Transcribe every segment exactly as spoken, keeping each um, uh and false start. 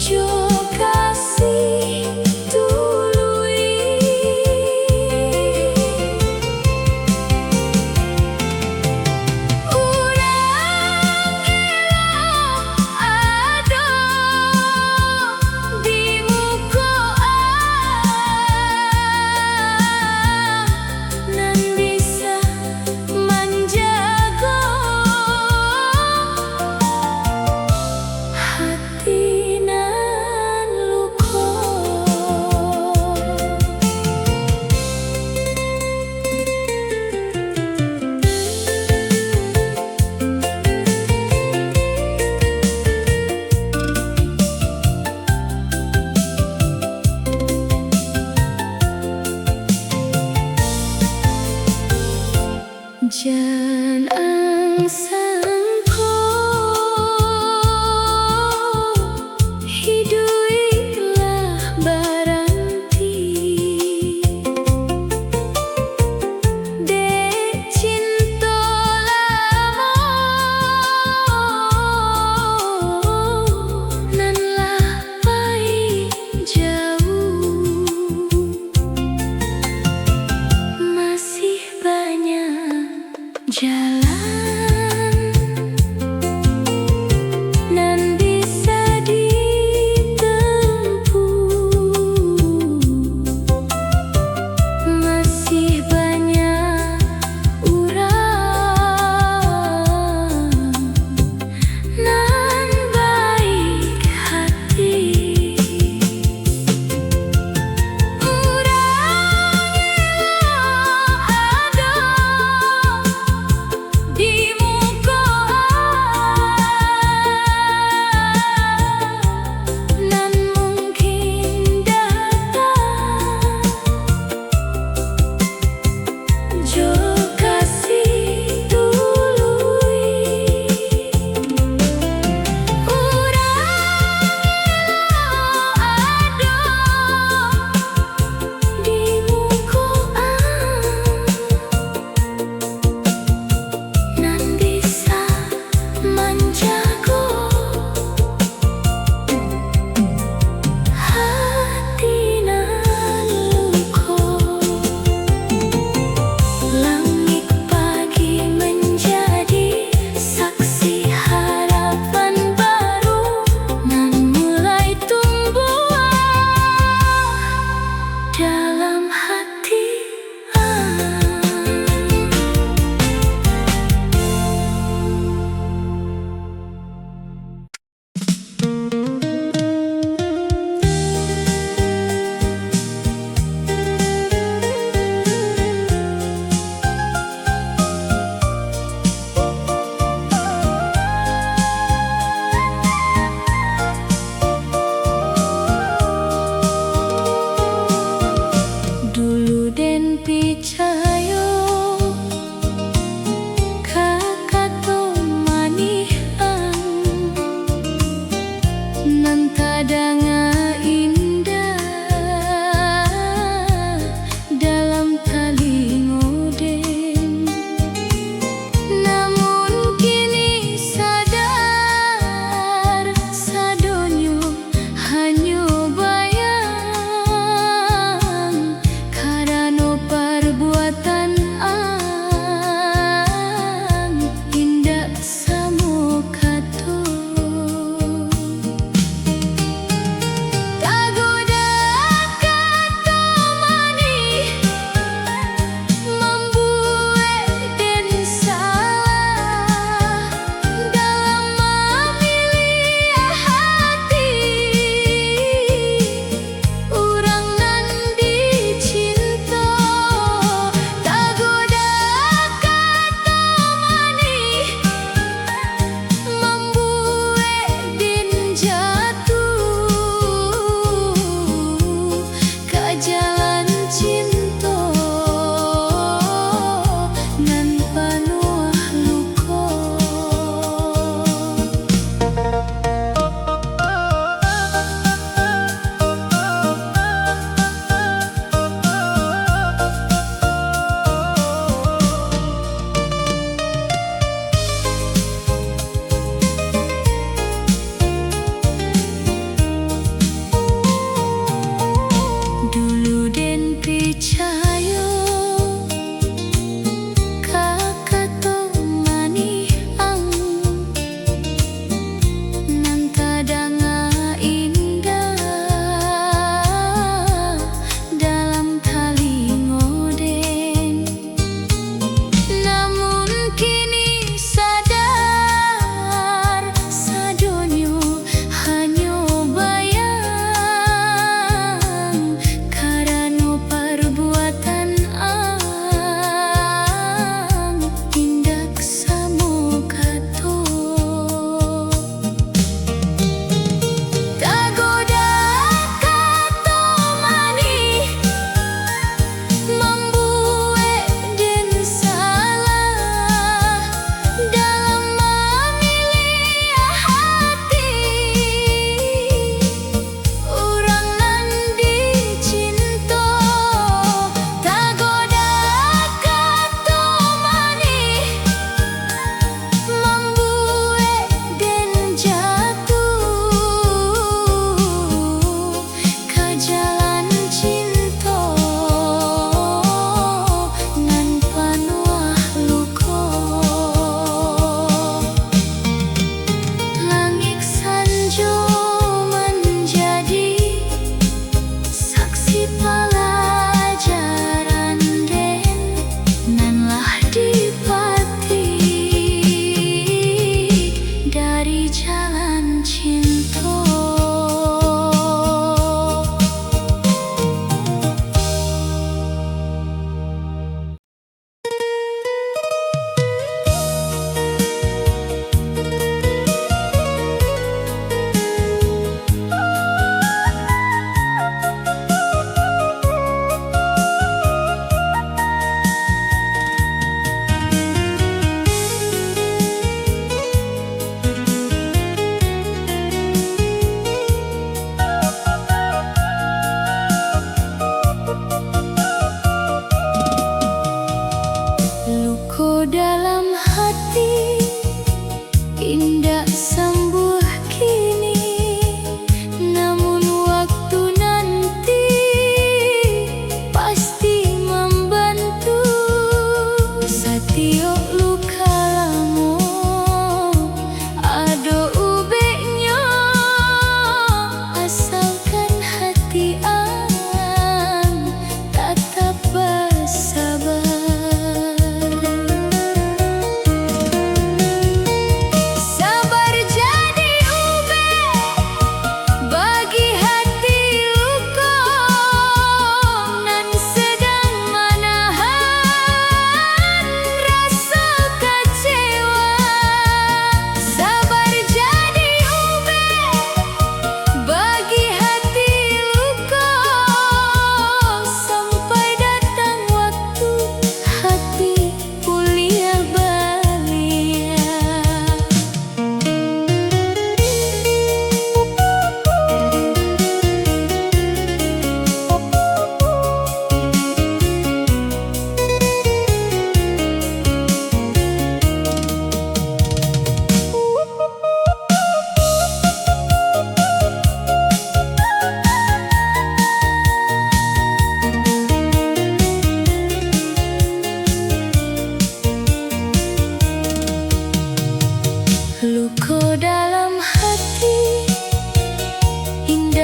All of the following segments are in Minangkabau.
jo kasih tului. Urang elok ado di muko Allah, nan bisa manjago hati nan luko. Jan ang sangko, iduiklah baranti. Dek cinto lamo nan lah pai jauah, masih banyak jalan nan bisa ditempuh. Masih banyak urang nan baik hati. Urang elok ado di muko Allah, nan mungkin datang jo kasih tului. Urang elok ado di muko Allah, nan bisa manjago hati nan luko. Langik pagi manjadi saksi harapan baru nan mulai tumbuah dalam hati. Dulu den picayo ka kato manih ang, nan tadanga indah dalam talingo den. Namun kini sadar, sadonyo hanyo bayang, karano parbuatan ang indak samo kato.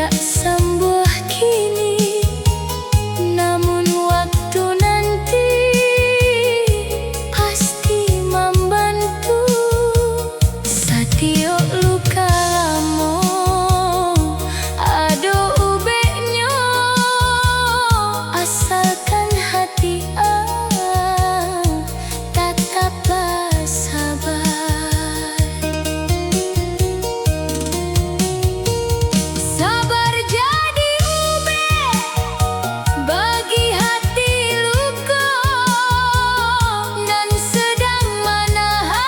Indak sambuah kini, namun waktu nanti pasti mambantu. Satiok luka lamo ado ubeknyo, asalkan hati ang tatap basabar. Sabar jadi ubek bagi hati luko nan sadang manahan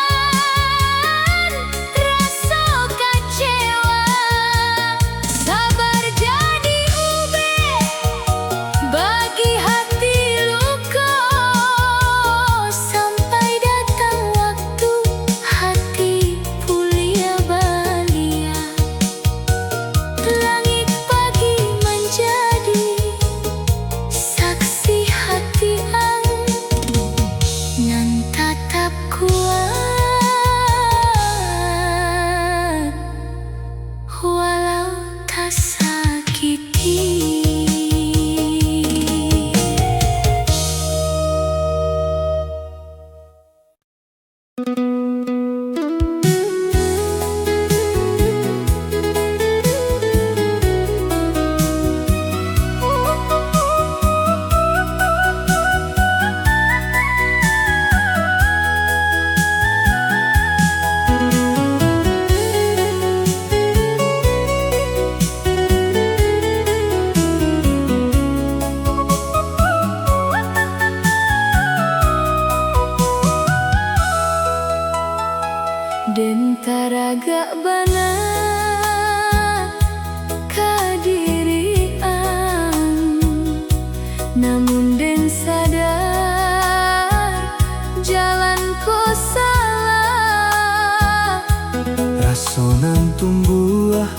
raso kacewa. Sabar jadi ubek bagi hati luko, sampai datang waktu hati puliah baliak. Langik pagi manjadi saksi hati ang nan tatap kuat walau tasakiti. Den taragak bana ka diri ang, namun den sadar jalan ko salah. Raso nan tumbuah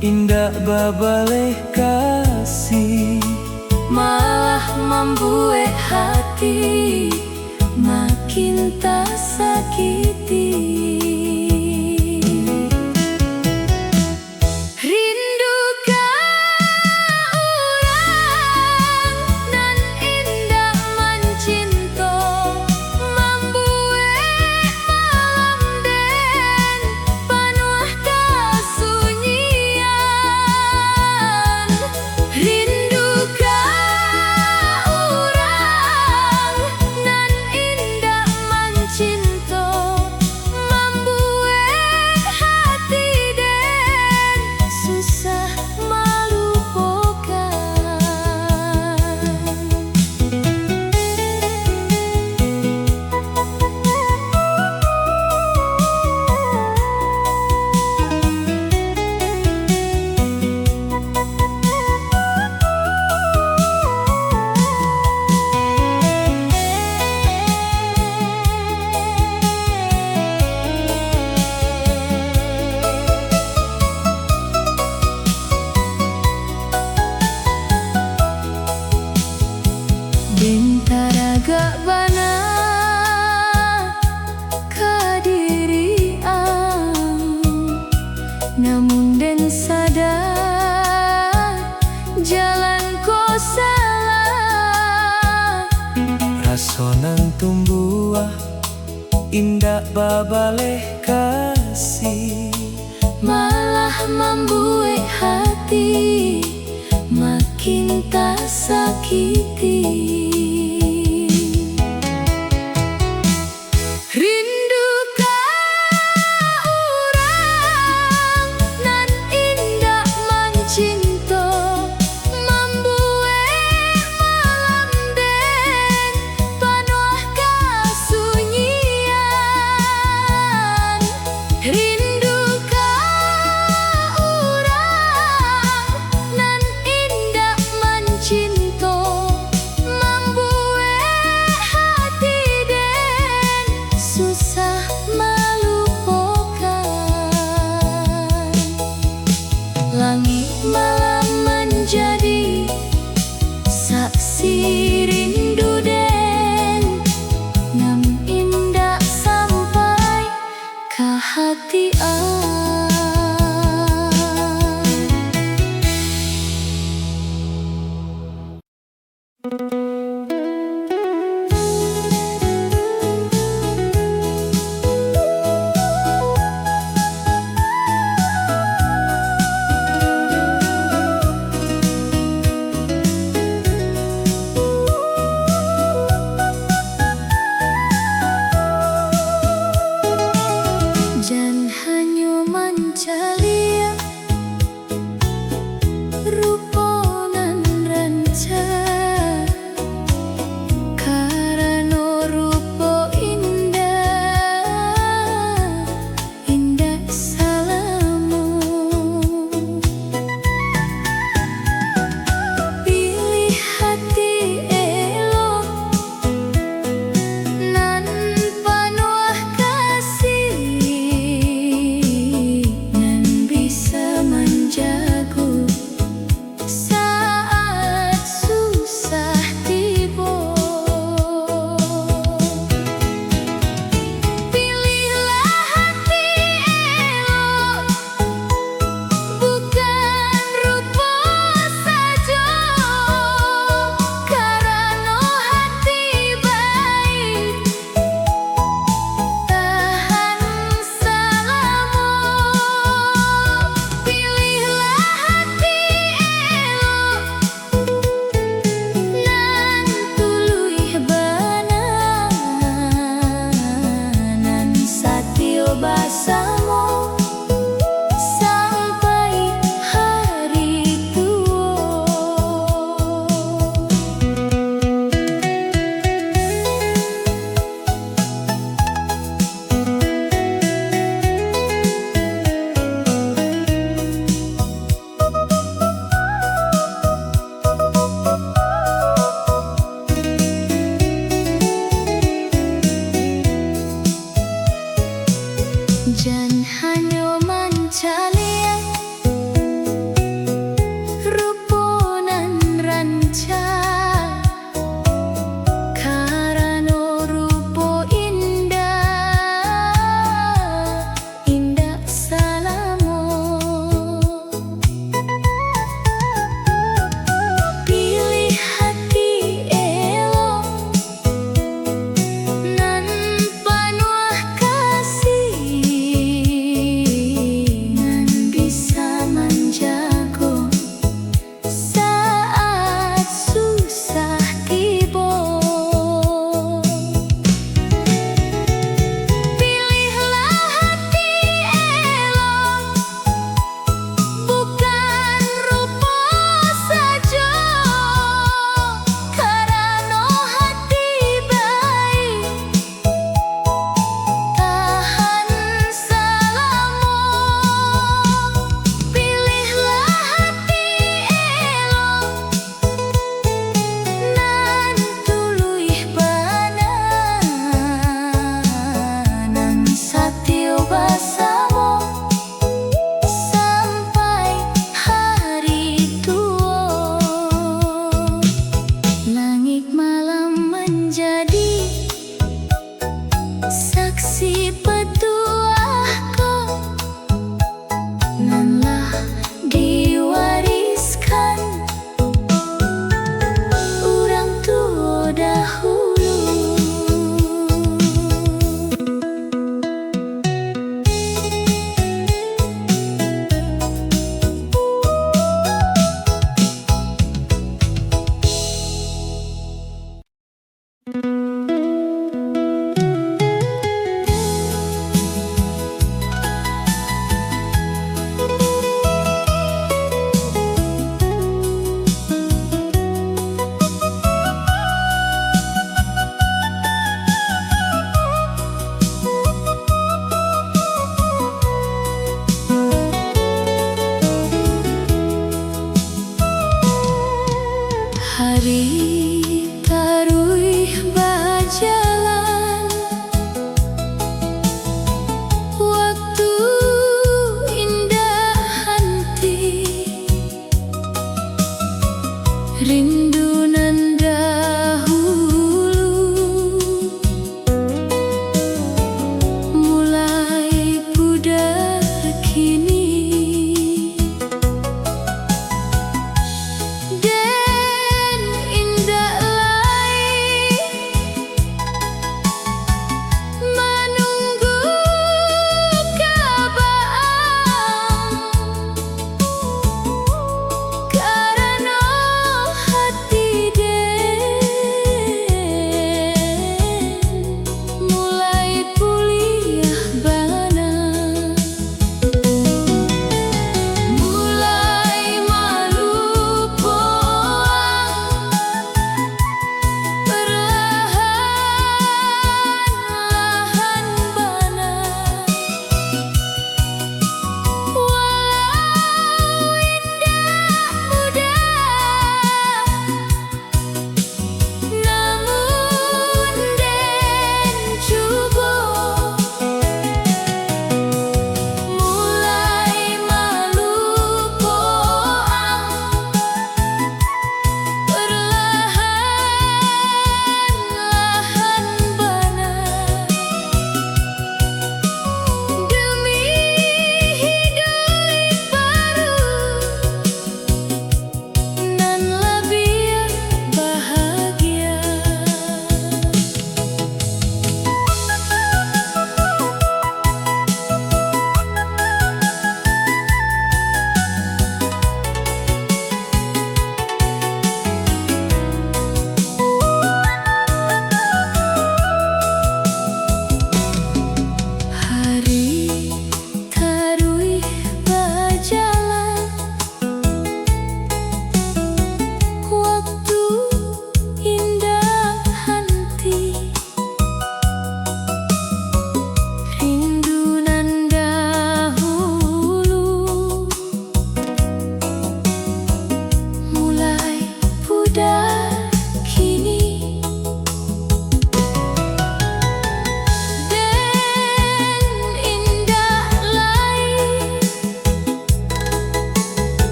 indak babaleh kasih, malah mambuek hati makin tasakiti. Rindu ka urang nan indak mancinto, mambuek malam den panuah kasunyian. Rindu ka urang nan indak mancinto, mambuek hati den susah malupokan. Den taragak bana ka diri ang, namun den sadar jalan ko salah. Raso nan tumbuah indak babaleh kasih, malah mambuek hati makin tasakiti. Rindu ka urang nan indak mancinto, mambuek malam den panuah kasunyian. Rindu ka urang nan indak mancinto, mambuek hati den susah malupokan. Langik malam manjadi saksi rindu den, nan indak sampai ka hati ang. Jan hanyo mancaliak rupo nan rancak, karano rupo indak, indak salamo. Pilih hati elok nan panuah kasih, nan bisa manjago saat susah tibo. Pilihlah hati elok, bukan rupo sajo, karano hati baik tahan salamo. Pilihlah hati elok, nan tuluih bana, nan satio basamo sampai hari tuo. Jan hanyo mancaliak rupo nan rancak, karano rupo indak, indak salamo. Pilih hati elok, nan panuah kasih, nan bisa manjago saat susah tibo. Pilihlah hati elok, bukan rupo sajo, karano hati baik tahan salamo. Pilihlah hati elok, nan tuluih bana, nan satio basamo sampai hari tuo. Langik malam manjadi saksi patuah ko, nan lah diwariskan urang tuo dahulu. Hari taruih bajalan, waktu indak hanti, rindu nan dahulu mulai pudar kini. Den indak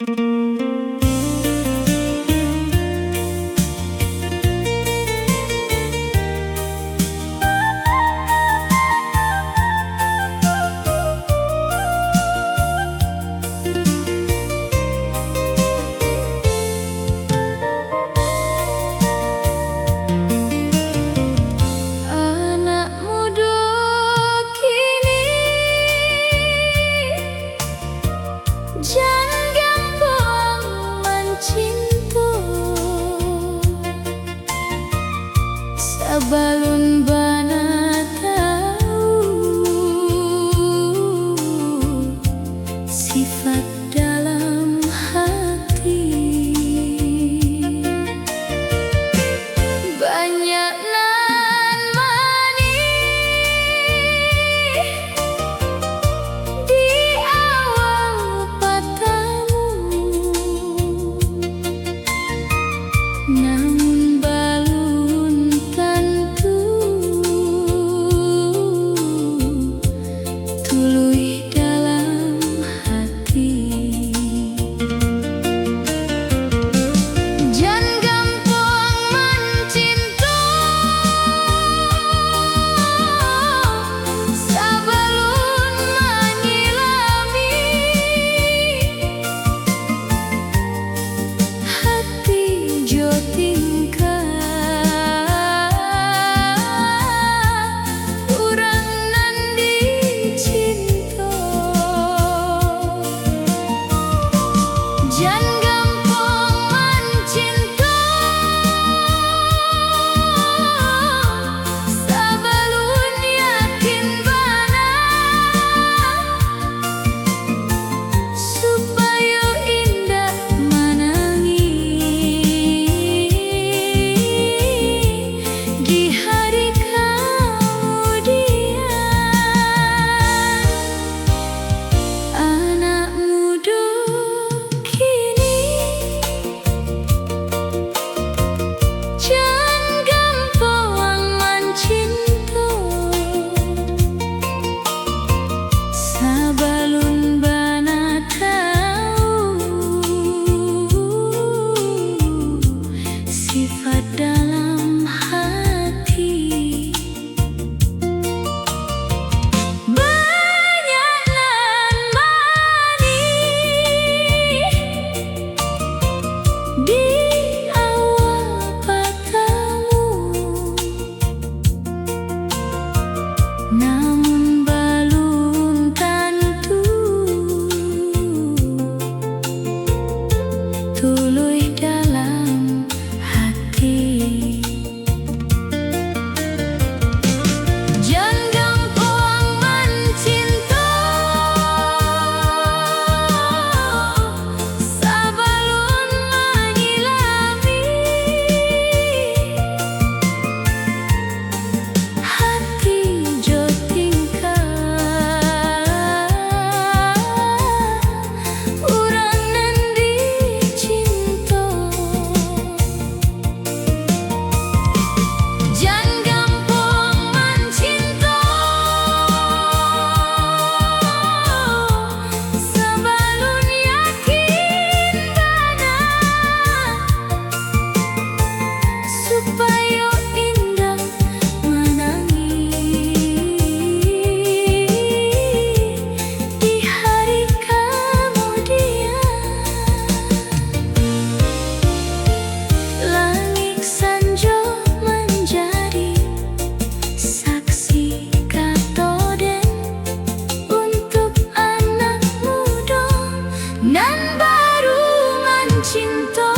Anak mudo kini, jan gampang mancinto, sabalun bana tau sifat dalam hati. Banyak nan manih di awal batamu, namun balun tantu tuluih dalam hati. Jan gampang mancinto, sabalun manyilami. Hati jo tingkah urang nan dicinto. Jan gampang mancinto, sabalun yakin bana. Supayo indak manangih di hari kamudian. Anak mudo kini, jan gampang mancinto, sabalun bana tau sifat dalam hati. Banyak nan manih di awal batamu, namun balun tantu tuluih dalam hati. Jan gampang mancinto, sabalun manyilami. Hati jo tingkah urang nan dicinto. Jan gampang mancinto, sabalun yakin bana, supayo indak manangih di hari kamudian. Langik sanjo manjadi saksi kato den, untuak anak mudo nan baru mancinto.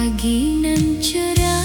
Pagi nan cerah,